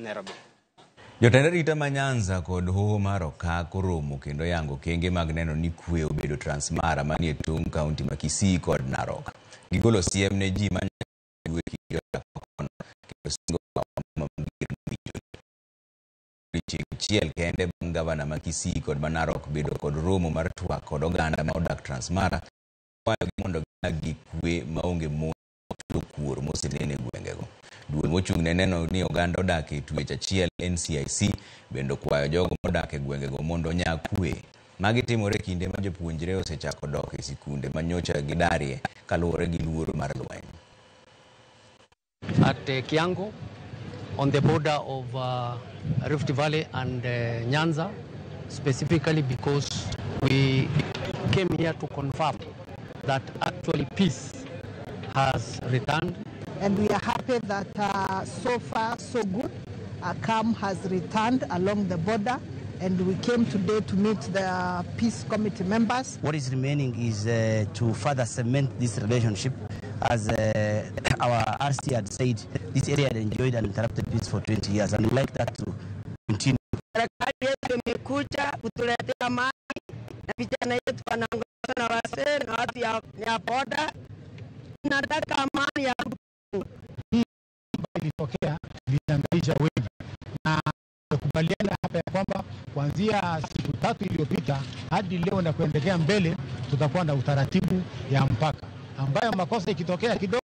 Nairobi. Jotend arita ma Nyanza kod hoho mar Okak oromo kendo yango okenge mag neno ni kwe obedo Transmara manie tong' kaunti ma Kisii kod Narok. Gigolo siem ne ji ma jodak kono kendo singo mager mowinjore. Odiechieng' achiel kende bang' gavana ma Kisii kod ma Narok bedo kod romo mar twak kod oganda ma odak Transmara, kwayogi mondo gidag gi kwe maonge mon chulo kuor mosenen e gwengego. Duol mochung' ne neno ni oganda odak e twech achiel NCIC bende okwayo jogo modak e gwengego mondo onya kwe. Magi timore e kinde ma jopuonjre osechako dok e sikunde ma nyocha gidarie kaluwore gi luoro mar lweny. At Kiango, on the border of Rift Valley and Nyanza, specifically because we came here to confirm that actually peace has returned. And we are happy that so far so good, calm has returned along the border, and we came today to meet the peace committee members. What is remaining is to further cement this relationship. As our RC had said, this area had enjoyed uninterrupted peace for 20 years, and we'd like that to continue. Serikali yetu imekuja kutuletea amani na vijana yetu wanaongozwa na wazee na watu ya boda. Tunataka amani ya hii ilitokea ilihangaisha wengi, na tumekubaliana hapa ya kwamba kuanzia siku 3 iliyopita hadi leo na kuendelea mbele tutakuwa na utaratibu ya mpaka ambayo makosa ikitokea kidogo